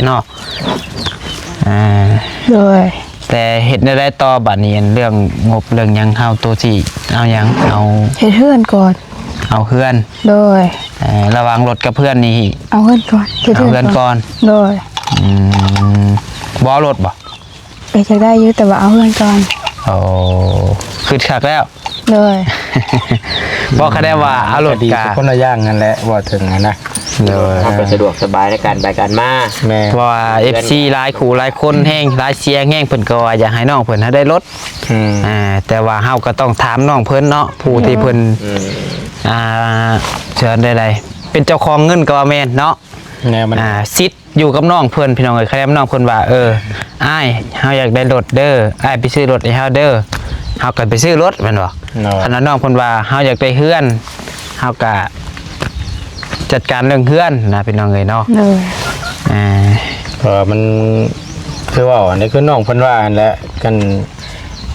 ເນາະ. ອ່າ ໂດຍ ແຕ່ເຮັດແນວໃດຕໍ່ບາດນີ້? ອັນເລື່ອງງົບເລື່ອງຫຍັງ ເຮົາໂຕຊິເອົາຫຍັງ? ເອົາເຮັດເຮືອນກ່ອນ. ເອົາເຮືອນ. ໂດຍ. ເອີ ລະຫວ່າງລົດກັບເຮືອນນີ້ ເອົາເຮືອນກ່ອນ ເຮັດເຮືອນ ເອົາເຮືອນກ່ອນ. ໂດຍ. ອືມ ບໍ່ເອົາລົດບໍ່? ກໍຢາກໄດ້ຢູ່ ແຕ່ວ່າເອົາເຮືອນກ່ອນ. ໂອ້ ຄຶດຄັກແລ້ວ. ໂດຍ. ບໍ່ ຄັນໄດ້ວ່າເອົາລົດ ກໍດີ ກະ ຄົນລະຢ່າງນັ້ນແຫຼະ ເວົ້າເຖິງຫັ້ນນະ. ໂດຍ. ເຮົາກໍສະດວກສະບາຍໃນການໄປການມາ. ແມ່ນ. ເພາະວ່າເອັຟຊີຫຼາຍຄູ່ຫຼາຍຄົນແຮງ ຫຼາຍສຽງແຮງ ເພິ່ນກໍວ່າຢາກໃຫ້ນ້ອງເພິ່ນໃຫ້ໄດ້ລົດ. ອືມ ອ່າ ແຕ່ວ່າເຮົາກໍຕ້ອງຖາມນ້ອງເພິ່ນເນາະ ຜູ້ທີ່ເພິ່ນ ອືມ ອ່າ ເຊີນໃດໆ ເປັນເຈົ້າຂອງເງິນກໍວ່າແມ່ນເນາະ. ແນວມັນ ອ່າ ສິດ ຢູ່ກັບນ້ອງເພິ່ນ ພີ່ນ້ອງເອີຍ. ຄັນແມ່ນນ້ອງເພິ່ນວ່າ ເອີ ອ້າຍ ເຮົາຢາກໄດ້ລົດເດີ ອ້າຍໄປຊື້ລົດໃຫ້ເຮົາເດີ ເຮົາກໍໄປຊື້ລົດ ແມ່ນບໍ່? ໂດຍ. ຄັນວ່ານ້ອງເພິ່ນວ່າ ເຮົາຢາກໄດ້ເຮືອນ ເຮົາກໍຈັດການເລື່ອງເຮືອນນະ ພີ່ນ້ອງເອີຍເນາະ. ໂດຍ. ອ່າ ເພາະວ່າມັນ ຄືເວົ້າ ອັນນີ້ຄືນ້ອງເພິ່ນວ່າຫັ້ນແຫຼະ ຄັນ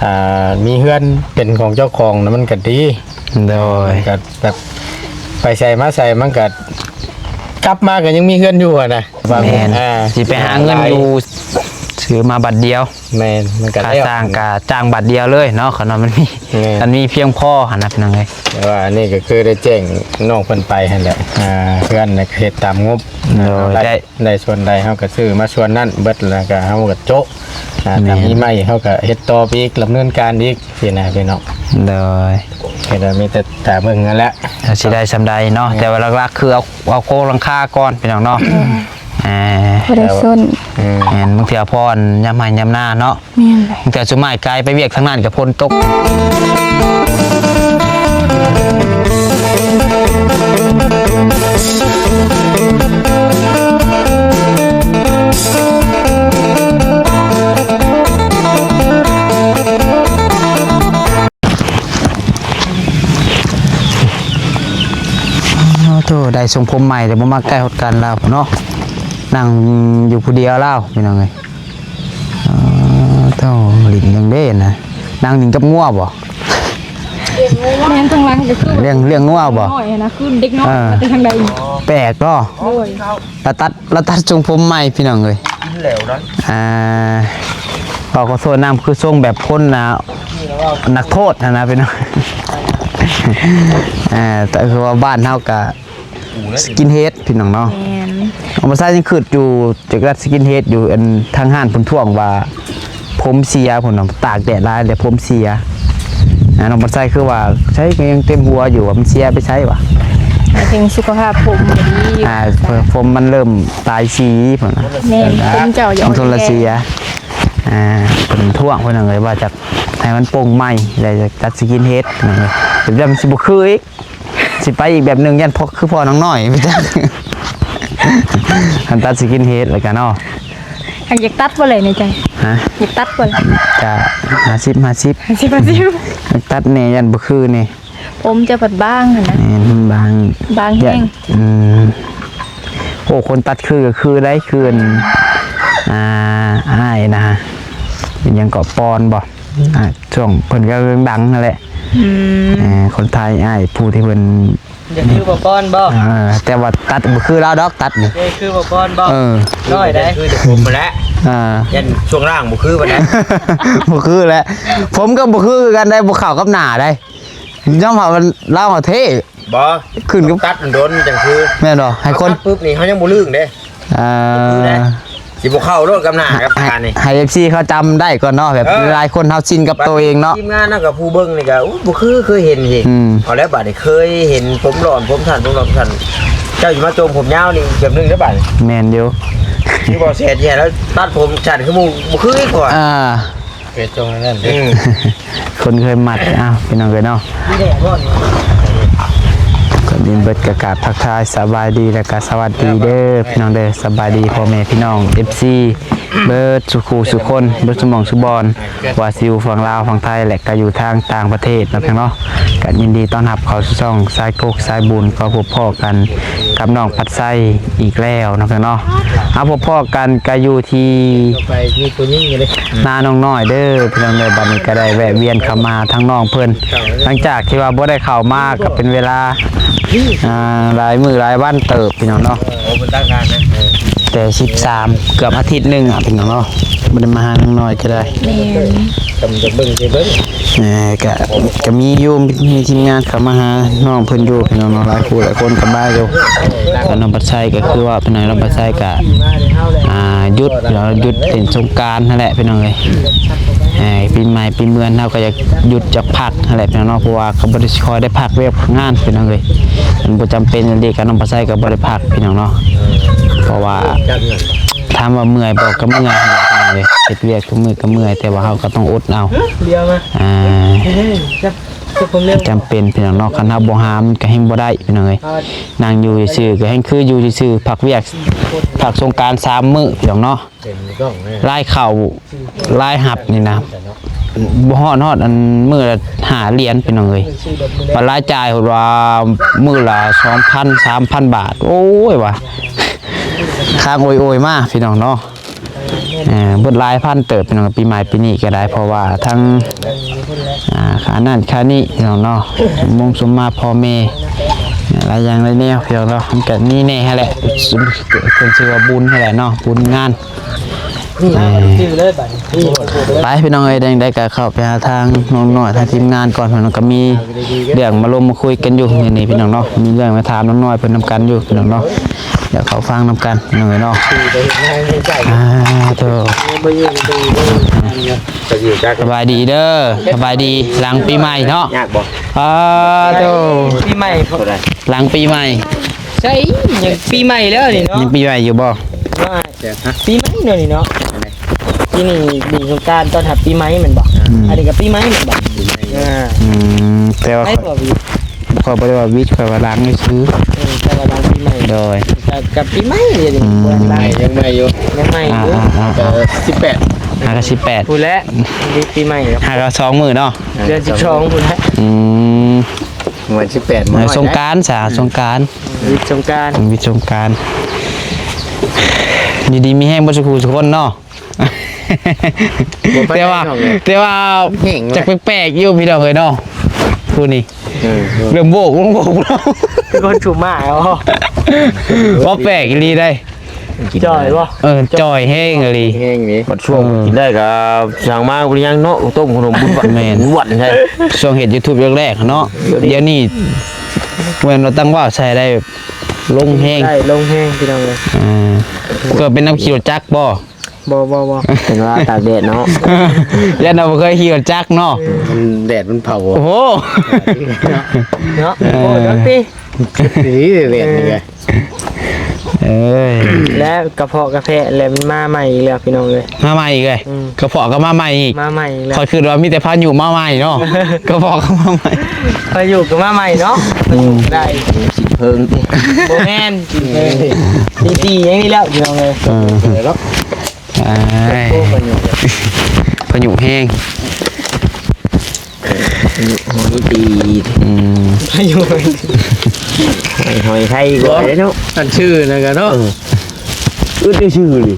ອ່າ ມີເຮືອນເປັນຂອງເຈົ້າຂອງນະ ມັນກໍດີ. ໂດຍ. ມັນກໍແບບໄປໃສມາໃສ ມັນກໍກັບມາກໍຍັງມີເຮືອນຢູ່ຫັ້ນນະ. ແມ່ນ. ອ່າ ຊິໄປຫາເງິນຢູ່ ຊື້ມາບາດດຽວ. ແມ່ນ. ມັນກໍ ຄ່າ ແລ້ວ ສ້າງກໍຈ້າງບາດດຽວເລີຍເນາະ ຄັນວ່າມັນມີ. ແມ່ນ. ຄັນມີພຽງພໍຫັ້ນນະ ພີ່ນ້ອງເອີຍ. ແຕ່ວ່າອັນນີ້ກໍຄືໄດ້ແຈ້ງນ້ອງເພິ່ນໄປຫັ້ນແຫຼະ. ອ່າ ເຮືອນກໍເຮັດຕາມງົບ. ໂດຍ. ໄດ້ ໄດ້ສ່ວນໃດເຮົາກໍຊື້ມາສ່ວນນັ້ນເບິດ ແລ້ວກໍເຮົາກໍໂຈະ. ອ່າ ແມ່ນ. ຖ້າມີໃໝ່ເຮົາກໍເຮັດຕໍ່ໄປອີກ ດຳເນີນການອີກຊີ້ນະ ພີ່ນ້ອງ. ໂດຍ. ເຮັດແລ້ວມີແຕ່ຖ້າເບິ່ງຫັ້ນແຫຼະ ວ່າຊິໄດ້ສ່ຳໃດເນາະ. ແມ່ນ. ແຕ່ວ່າຫຼັກໆ ຄືເອົາ ເອົາໂຄງຫຼັງຄາກ່ອນ ພີ່ນ້ອງເນາະ. ອືມ. ອ່າ ບໍ່ໄດ້ສົນ. ອືມ. ແມ່ນ. ບາງເທື່ອພໍຍາມໄຮ່ຍາມນາເນາະ. ແມ່ນເລີຍ. ບາງເທື່ອຊຸມອ້າຍກາຍໄປວຽກທາງນັ້ນກໍຝົນຕົກ. ໂອ້ໂທ້ ໄດ້ຊົງຜົມໃໝ່ ແຕ່ບໍ່ມັກໃກ້ຮອດກັນລາວເນາະ. ນັ່ງຢູ່ຜູ້ດຽວລາວ ພີ່ນ້ອງເອີຍ. ອໍ ໂທ້ ຫຼິ້ນຫຍັງເດ້ນະ? ນັ່ງຫຼິ້ນກັບງົວບໍ່? ແມ່ນ ທາງຫຼັງກໍຄື ລ້ຽງ ລ້ຽງງົວບໍ່? ນ້ອຍນະ ຄືເດັກນ້ອຍ ເອີ ມາແຕ່ທາງໃດນີ້? ແປກເນາະ. ໂດຍ. ລະຕັດ ລະຕັດຊົງຜົມໃໝ່ ພີ່ນ້ອງເອີຍ. ກິນແລ້ວນະ. ອ່າ ເວົ້າຂໍໂທດນຳ ຄືຊົງແບບຄົນນະ ນັກໂທດຫັ້ນນະ ພີ່ນ້ອງ. ອ່າ ແຕ່ຄືວ່າບ້ານເຮົາກະ ສະກິນເຮດ ພີ່ນ້ອງເນາະ. ແມ່ນ. ນ້ອງປາໄຊຍັງຄຶດຢູ່ ຈະຕັດສະກິນເຮດຢູ່ ອັນທາງຮ້ານເພິ່ນທ້ວງວ່າຜົມເສຍ ເພິ່ນວ່າຕາກແດດຫຼາຍແລ້ວຜົມເສຍ. ອ່າ ນ້ອງປາໄຊຄືວ່າໃຊ້ກໍຍັງເຕັມຫົວຢູ່ວ່າມັນເສຍໄປໃສວະ? ໝາຍເຖິງສຸຂະພາບຜົມບໍ່ດີ. ອ່າ ຜົມມັນເລີ່ມຕາຍສີ ເພິ່ນວ່າ. ແມ່ນ ຜົມເຈົ້າຢາກ ມັນທົນລະເສຍ. ອ່າ ເພິ່ນທ້ວງ ພີ່ນ້ອງເອີຍ ວ່າຈະໃຫ້ມັນໂປ່ງໃໝ່ ແລ້ວຈະຕັດສະກິນເຮດ ພີ່ນ້ອງເອີຍ. ແຕ່ມັນຊິບໍ່ຄືອີກ ຊິໄປອີກແບບໜຶ່ງ ຢ້ານພໍ ຄືພໍ່ນ້ອງນ້ອຍ ໄປຈັກ ຄັນຕັດສະກິນເຮດແລ້ວກະເນາະ. ອັນຢາກຕັດບໍ່ແຫຼະໃນໃຈ? ຮະ? ຢາກຕັດບໍ່ແຫຼະ? ກະຫ້າສິບ ຫ້າສິບ ຫ້າສິບ ຫ້າສິບ. ຢາກຕັດແດ່ ຢ້ານບໍ່ຄືແດ່. ຜົມຈະພັດບາງຫັ້ນນະ. ແມ່ນ ບາງ ບາງແຮງ. ອືມ. ໂອ້ ຄົນຕັດຄືກໍຄືໄດ໋ ຄືອັນ ອ່າ ອ້າຍນະ ເປັນຫຍັງເກາະ ປອນບໍ່? ອ່າ ຊ່ວງເພິ່ນກຳລັງດັງຫັ້ນແຫຼະ. ອືມ. ເອີ ຄົນໄທ ອ້າຍຜູ້ທີ່ເພິ່ນ ຢາກຄືບໍ່ປອນບໍ່? ເອີ ແຕ່ວ່າຕັດບໍ່ຄືລາວດອກ ຕັດນີ້. ຢາກຄືບໍ່ປອນບໍ່? ເອີ ນ້ອຍໃດ໋. ຄືແຕ່ຜົມຫັ້ນແຫຼະ. ອ່າ ຢ້ານຊ່ວງລ່າງບໍ່ຄືປານໃດ. ບໍ່ຄືແຫຼະ ຜົມກໍບໍ່ຄືກັນໄດ໋ ບໍ່ເຂົ້າກັບໜ້າໃດ໋. ຍອມຮັບວ່າລາວເທົ່. ບໍ່ ຂຶ້ນກັບ ຕ້ອງຕັດມັນດົນຈັ່ງຄື. ແມ່ນບໍ່? ໃຫ້ຄົນ ເຮົາຕັດປຶບນີ້ເຮົາຍັງບໍ່ລຶ້ງເດ້. ອ່າ ຊິບໍ່ເຂົ້າໂລດກັບໜ້າກັບຕານີ້ ໃຫ້ ໃຫ້ ເອັຟຊີ ເຂົາຈຳໄດ້ກ່ອນເນາະ ແບບ ເອີ ຫຼາຍຄົນເຮົາຊິນກັບໂຕເອງເນາະ. ທີມງານເຮົາກັບຜູ້ເບິ່ງນີ້ກໍ ໂອ້ ບໍ່ຄື ເຄີຍເຫັນຊິ. ອືມ. ເອົາແລ້ວບາດນີ້ເຄີຍເຫັນຜົມຫຼອນ ຜົມສັ້ນ ຜົມຫຼອນ ຜົມສັ້ນ ເຈົ້າຊິມາໂຈມຜົມຍາວນີ້ແບບໜຶ່ງເດ້ບາດນີ້. ແມ່ນຢູ່ ຄືບໍ່ແຊດແຍ່ແລ້ວຕັດຜົມສັ້ນຄືໝູ່ ບໍ່ຄືອີກວ່າ. ອ່າ ເປັນຈັ່ງນັ້ນເດ້. ອືມ. ຄົນເຄີຍມັດ. ອ້າວ ພີ່ນ້ອງເອີຍເນາະ ກ່ອນອື່ນເບິດກໍກາບທັກທາຍສະບາຍດີ ແລະກໍສະຫວັດດີເດີພີ່ນ້ອງເດີ. ສະບາຍດີພໍ່ແມ່ພີ່ນ້ອງ ເອັຟຊີ ເບິດສູ່ຄູ່ສູ່ຄົນ ເບິດສູ່ໝ່ອງສູ່ບ່ອນ ວ່າຊິຢູ່ຝັ່ງລາວ ຝັ່ງໄທ ແລະກໍຢູ່ທາງຕ່າງປະເທດເນາະ ພີ່ນ້ອງເນາະ. ກໍຍິນດີຕ້ອນຮັບເຂົ້າສູ່ຊ່ອງສາຍກົກສາຍບຸນ ກໍພົບພໍ້ກັນກັບນ້ອງພັດໄຊອີກແລ້ວເນາະ ພີ່ນ້ອງເນາະ. ເຮົາພົບພໍ້ກັນກໍຢູ່ທີ່ ໄປມີຜູ້ຍິງຢູ່ເດ້ ນານ້ອງນ້ອຍເດີພີ່ນ້ອງເດີ. ບັດນີ້ກໍໄດ້ແວະວຽນເຂົ້າມາທາງນ້ອງເພິ່ນ ຫຼັງຈາກທີ່ວ່າບໍ່ໄດ້ເຂົ້າມາກໍເປັນເວລາ ອ່າ ຫຼາຍມື້ຫຼາຍວັນເຕີບພີ່ນ້ອງເນາະ. ໂອ້ ເພິ່ນຕັ້ງດ່ານນະ. ເອີ ແຕ່ສິບສາມ ເກືອບອາທິດໜຶ່ງອະ ພີ່ນ້ອງເນາະ ບໍ່ໄດ້ມາຫານ້ອງນ້ອຍກໍໄດ້. ແມ່ນ ກຳລັງເບິ່ງ ເບິ່ງ ເອີ ກະ ກະມີຢູ່ ມີທີມງານເຂົ້າມາຫານ້ອງເພິ່ນຢູ່ ພີ່ນ້ອງເນາະ ຫຼາຍຄູ່ຫຼາຍຄົນກໍມາຢູ່. ແລ້ວນ້ອງບັດໄຊກໍຄືວ່າ ພີ່ນ້ອງ ນ້ອງບັດໄຊກໍ ອ່າ ຢຸດ ຢຸດຫຼິ້ນສົງການຫັ້ນແຫຼະ ພີ່ນ້ອງເອີຍ. ເອີ ປີໃໝ່ປີເມືອນເຮົາກໍຢາກຢຸດ ຢາກພັກຫັ້ນແຫຼະ ພີ່ນ້ອງເນາະ ເພາະວ່າກໍບໍ່ໄດ້ຄ່ອຍໄດ້ພັກວຽກງານ ພີ່ນ້ອງເອີຍ. ມັນບໍ່ຈຳເປັນອີ່ຫຼີ ກະນ້ອງປາໄຊກໍບໍ່ໄດ້ພັກ ພີ່ນ້ອງເນາະ ເພາະວ່າ ຖາມວ່າເມື່ອຍບໍ່ ກໍເມື່ອຍຫັ້ນແຫຼະ ພີ່ນ້ອງເອີຍ. ເຮັດວຽກທຸກມື້ກໍເມື່ອຍ ແຕ່ວ່າເຮົາກໍຕ້ອງອົດເອົາ ອ່າ ຈຳເປັນ ພີ່ນ້ອງເນາະ. ຄັນເຮົາບໍ່ຫາ ມັນກໍແຮ່ງບໍ່ໄດ້ ພີ່ນ້ອງເອີຍ. ນັ່ງຢູ່ຊື່ໆ ກໍແຮ່ງຄືຢູ່ຊື່ໆ ພັກວຽກ ພັກສົງການສາມມື້ ພີ່ນ້ອງເນາະ. ລາຍເຂົ້າລາຍຮັບນີ້ນະ ບໍ່ຮອດ ຮອດອັນມື້ລະຫ້າຫຼຽນ ພີ່ນ້ອງເອີຍ. ບັດລາຍຈ່າຍ ເພິ່ນວ່າມື້ລະສອງພັນ ສາມພັນບາດ. ໂອ້ຍ ວ່າຄ້າງໂອຍໆມາ ພີ່ນ້ອງເນາະ. ເອີ ເບິດຫຼາຍພັນເຕີບ ພີ່ນ້ອງ ປີໃໝ່ປີນີ້ກໍໄດ້ ເພາະວ່າທັງ ອ່າ ຄ່ານັ້ນຄ່ານີ້ ພີ່ນ້ອງເນາະ ມົງສົມມາພໍ່ແມ່ ຫຼາຍຢ່າງຫຼາຍແນວ ພີ່ນ້ອງເນາະ. ມັນກໍມີແດ່ຫັ້ນແຫຼະ ເພິ່ນຊື່ວ່າບຸນຫັ້ນແຫຼະເນາະ ບຸນງານ. ເອີ ໄປ ພີ່ນ້ອງເອີຍ ຈັ່ງໃດກໍເຂົ້າໄປຫາທາງນ້ອງນ້ອຍ ທາງທີມງານກ່ອນ ເພິ່ນກໍມີເລື່ອງມາລົມມາຄຸຍກັນຢູ່ນີ້ ພີ່ນ້ອງເນາະ. ມີເລື່ອງມາຖາມນ້ອງນ້ອຍເພິ່ນນຳກັນຢູ່ ພີ່ນ້ອງເນາະ. ດຽວເຂົ້າຟັງນຳກັນ ພີ່ນ້ອງເອີຍເນາະ. ອ່າ ໂທ ສະບາຍດີເດີ ສະບາຍດີ ຫຼັງປີໃໝ່ເນາະ. ຍາກບໍ່? ອ່າ ໂທ ປີໃໝ່ ຫຼັງປີໃໝ່ ໃຊ່ ຍັງປີໃໝ່ແລ້ວນີ້ເນາະ. ຍັງປີໃໝ່ຢູ່ບໍ່? ວ່າ ປີໃໝ່ເນາະນີ້ເນາະ. ປີນີ້ຫຼິ້ນສົງການຕ້ອນຮັບປີໃໝ່ແມ່ນບໍ່? ອືມ ອັນນີ້ກໍປີໃໝ່ແມ່ນບໍ່? ອ່າ ອືມ ແຕ່ວ່າ ຂ້ອຍບໍ່ໄດ້ວ່າວິດ ຂ້ອຍວ່າຫຼັງຊື່ໆ. ເອີ ແຕ່ວ່າຫຼັງປີໃໝ່ ໂດຍ ກໍ ກໍປີໃໝ່ເດ ອືມ ຍັງໃໝ່ຢູ່ ຍັງໃໝ່ຢູ່ ອ່າໆ ກໍສິບແປດ ຫາກໍສິບແປດ ພຸ້ນແຫຼະ ປີໃໝ່ ຫາກໍສອງມື້ເນາະ ເດືອນສິບສອງພຸ້ນແຫຼະ. ອືມ ວັນສິບແປດ ເອີ ສົງການຊະ ສົງການ ວິດສົງການ ວິດສົງການ. ຢູ່ດີມີແຮງເບິດສູ່ຜູ້ສູ່ຄົນເນາະ. ແຕ່ວ່າ ແຕ່ວ່າ ແຮງ ຈັກແປກໆຢູ່ ພີ່ນ້ອງເອີຍເນາະ ຜູ້ນີ້. ເອີ ເລີ່ມໂບກ ໂບກ ຄືຄົນສູບໝາກເນາະ. ບໍ່ແປກອີ່ຫຼີໃດ໋. ຈ່ອຍບໍ່? ເອີ ຈ່ອຍແຮງອີ່ຫຼີ ແຮງນີ້. ບັດຊ່ວງ ເອີ ກິນໄດ້ກໍສັ່ງມາບໍ່ໄດ້ຫຍັງເນາະ ຕົ້ມຂະໜົມບຸນຫວັນ ແມ່ນ ຫວັນໃຊ່ ຊ່ວງເຮັດ YouTube ແລກໆເນາະ. ດຽວນີ້ແມ່ນວ່າຕັ້ງວາວໃສ່ໄດ້ ລົງແຮງ ໄດ້ລົງແຮງ ພີ່ນ້ອງເອີຍ. ເອີ ເກີດເປັນນຳຂີ່ລົດຈັກບໍ່? ບໍ່ ບໍ່ ບໍ່ ເປັນວ່າຕາກແດດເນາະ. ຢ້ານວ່າບໍ່ເຄີຍຂີ່ລົດຈັກເນາະ ມັນແດດມັນເຜົາ. ໂອ້ໂຫ ເນາະ ເນາະ ເອີ ໂອ້ ເນາະຕິ ນີ້ແດດນີ້ໄງ. ເອີຍ ແລະກະເພາະກະແພະ ແລະ ມັນມາໃໝ່ອີກແລ້ວ ພີ່ນ້ອງເອີຍ. ມາໃໝ່ອີກເລີຍ ອືມ ກະເພາະກໍມາໃໝ່ອີກ. ມາໃໝ່ອີກແລ້ວ ຂ້ອຍຄິດວ່າມີແຕ່ພາຍຸມາໃໝ່ເນາະ. ກະເພາະກໍມາໃໝ່ ພາຍຸກໍມາໃໝ່ເນາະ. ອືມ ໄດ້ ສີເພິງຕິ ບໍ່ແມ່ນສີເພິງ ຕີໆຫຍັງນີ້ແລ້ວ ພີ່ນ້ອງເອີຍ. ເອີ ເອີ ເນາະ ອ້າຍ ໂອ້ ພາຍຸ ພາຍຸແຮງ ພາຍຸ ພາຍຸຕີ ອືມ ພາຍຸ ຫອຍ ຫອຍໄທກໍໄດ້ເນາະ. ອັນຊື່ນັ້ນກໍເນາະ ເອີ ອຶດຊື່ນີ້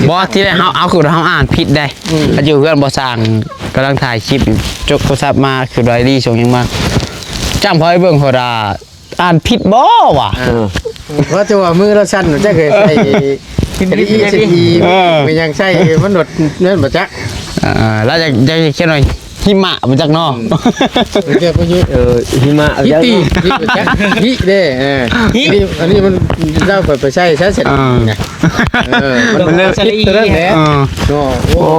ບໍ່ ທີແລກເຮົາ ເຮົາຄືເຮົາອ່ານຜິດໄດ໋. ອືມ ເຮົາຢູ່ເຮືອນບໍ່ຊ່າງ ກຳລັງຖ່າຍຄລິບຢູ່ ຈົກໂທລະສັບມາ ຄືໄດຣີສົ່ງຫຍັງມາ ຈ້ຳເຂົາໃຫ້ເບິ່ງ ເຂົາວ່າ ອ່ານຜິດບໍ່ວະ? ເອີ ເພາະແຕ່ວ່າມືລາວສັ່ນ ຈັກເຄີຍໃສ່ ເອີ ເປັນຫຍັງໃສ່ມັນໂດດນັ້ນບໍ່ຈັກ. ອ່າ ລາວຢາກ ຢາກຂຽນວ່າຫິມະບໍ່ຈັກເນາະ. ອືມ ເຈົ້າກໍຢູ່ ເອີ ຫິມະ ຫິຕິ ຫິບໍ່ຈັກ ຫິເດ້. ເອີ ຫິ ອັນນີ້ ອັນນີ້ມັນລາວໄປ ໄປໃສ່ຊະຊັ້ນ. ອ່າ ເອີ ມັນເລີຍຜິດຕົວນັ້ນແຫຼະ. ເອີ ເນາະ ໂອ້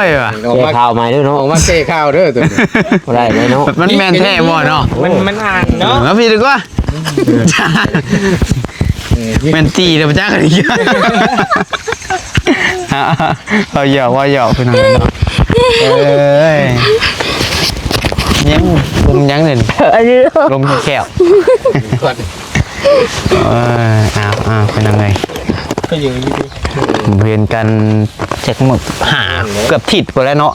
ຍ ວ່າ ອອກມາແກ້ຂ່າວໃໝ່ເດີເນາະ ອອກມາແກ້ຂ່າວເດີຕົວນີ້. ບໍ່ໄດ້ເລີຍເນາະ ມັນແມ່ນແທ້ບໍ່ເນາະ? ມັນ ມັນອ່ານເນາະ ເອີ ເອົາຜິດດີກວ່າ. ແມ່ນຕີແລ້ວບໍ່ຈັກອັນນີ້. ເວົ້າຫຍອກ ເວົ້າຫຍອກ ພີ່ນ້ອງເນາະ. ເອີຍ ຍັງລົມຍັງເລີຍ ອັນນີ້ລົມແຂ້ວ. ເອີ ອ້າວ ອ້າວ ເປັນຫຍັງເລີຍ ບໍ່ເຫັນກັນຈັກມື້ ຫ້າ ເກືອບທິດພຸ້ນແຫຼະເນາະ.